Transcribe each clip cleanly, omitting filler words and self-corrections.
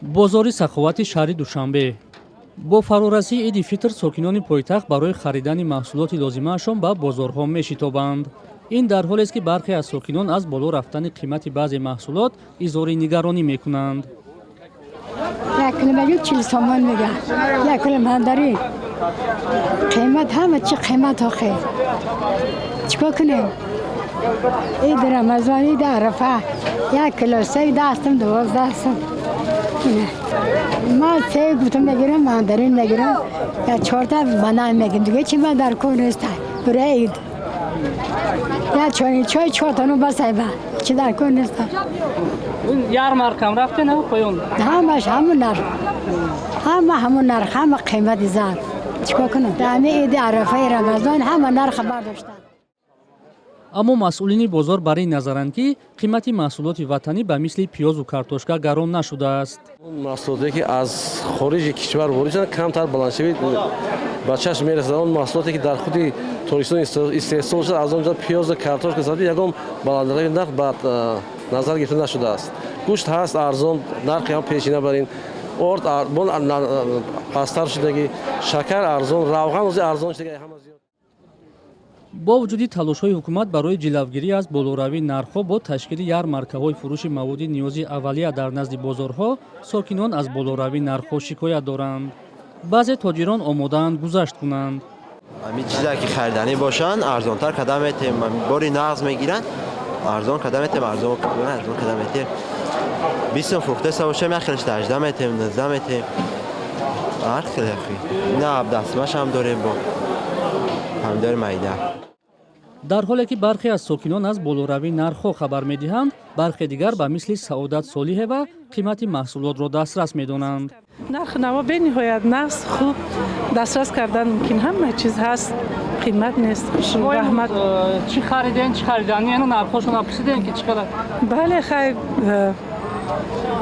Бозори Саховати шаҳри Душанбе. Бо фарорасии Иди Фитр сокинони пойтахт барои харидани маҳсулоти лозимаашон ба бозорҳо мешитобанд. Ин дар ҳолест, ки бархе аз сокинон аз боло рафтани қимати баъзе маҳсулот изҳори нигаронӣ мекунанд. Як кило мегӯ 40 сомон мега, як кило мандарин қимат, ҳама чи қимат. Охе, чикор кунем? Иди Рамазон, иди Арафа, як кило сей 10 сум, 12 сум. Ма сей гуфтам мегирам, мандарин мегирам, я чорта банан мегирам, дига чи ман дар кор нест. Бура ид я чой чой чортану басайба, чи дар кор нест. Ярмаркам рафте на поён? Ҳамаш ҳамун нарх, ҳама ҳамун нарх, ҳама қимати зад. Чикор кунам? Ҳами иди Арафаи Рамазон ҳама нарха бардоштан. Аммо масъулини бозор бар ин назаранд, ки қимати маҳсулоти ватанӣ ба мисли пиёзу картошка гарон нашудааст. Маҳсулоте, ки аз хориҷи кишвар ворид шуданд, камтар баландшавӣ ба чашм мерасад. Он маҳсулоте, ки дар худи Тоҷикистон истеҳсол шуда, аз он ҷо пиёзу картошка зади, ягон баландравии нарх ба назар гирифта нашудааст. Гӯшт ҳаст арзон, нархи ҳам пешина бар ин орд пасттар шудагӣ, шакар арзон, равған ози арзон шудагӣ, ҳама зиёд. Бо вуҷуди талошҳои ҳукумат барои ҷилавгирӣ аз болоравии нархҳо бо ташкили ярмаркаҳои фурӯши маводи ниёзи аввалия дар назди бозорҳо, сокинон аз болоравии нархҳо шикоят доранд. Баъзе тоҷирон омодаанд гузашт кунанд. Ҳамин чизе, ки хариданӣ бошанд, арзонтар када метем. Бори нағз мегиранд, арзон када метем, арзон арзон када метем. 20 сум фурӯхтеса бошем, як хелаш 18 метем, 19 метем, ҳар хеле. На, 17 сумашам дорем, бо помидори майда. Дар ҳоле ки бархе аз сокинон аз болоравии нархҳо хабар медиҳанд, бархе дигар ба мисли Саодат Солиҳева қимати маҳсулотро дастрас медонанд. Нархи наво бениҳоят нағз, хуб, дастрас кардан мумкин, ҳама чиз ҳаст, қимат нест, раҳмат. Чӣ хариден, чӣ харидан? Яъне нархҳошон пурсиден, ки чӣ қадар? Бале, хайр,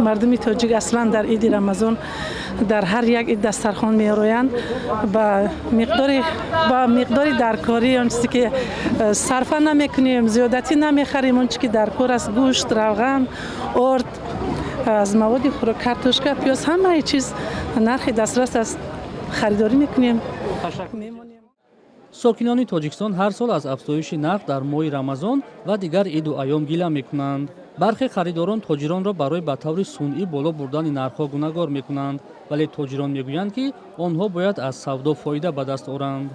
мардуми тоҷик аслан дар иди Рамазон, дар ҳар як ид дастархон меороянд ба миқдори даркорӣ. Он чизе, ки сарфа намекунем, зиёдатӣ намехарем, он чи ки даркор аст: гӯшт, равған, орд, аз маводи хӯрок, картошка, пиёз, ҳамаи чиз нархи дастрас аст, харидорӣ мекунем. Сокинони Тоҷикистон ҳар сол аз афзоиши нарх дар моҳи Рамазон ва дигар иду айём гила мекунанд. Бархе харидорон тоҷиронро барои ба таври сунъӣ боло бурдани нархҳо гунаҳгор мекунанд, вале тоҷирон мегӯянд, ки онҳо бояд аз савдо фоида ба даст оранд.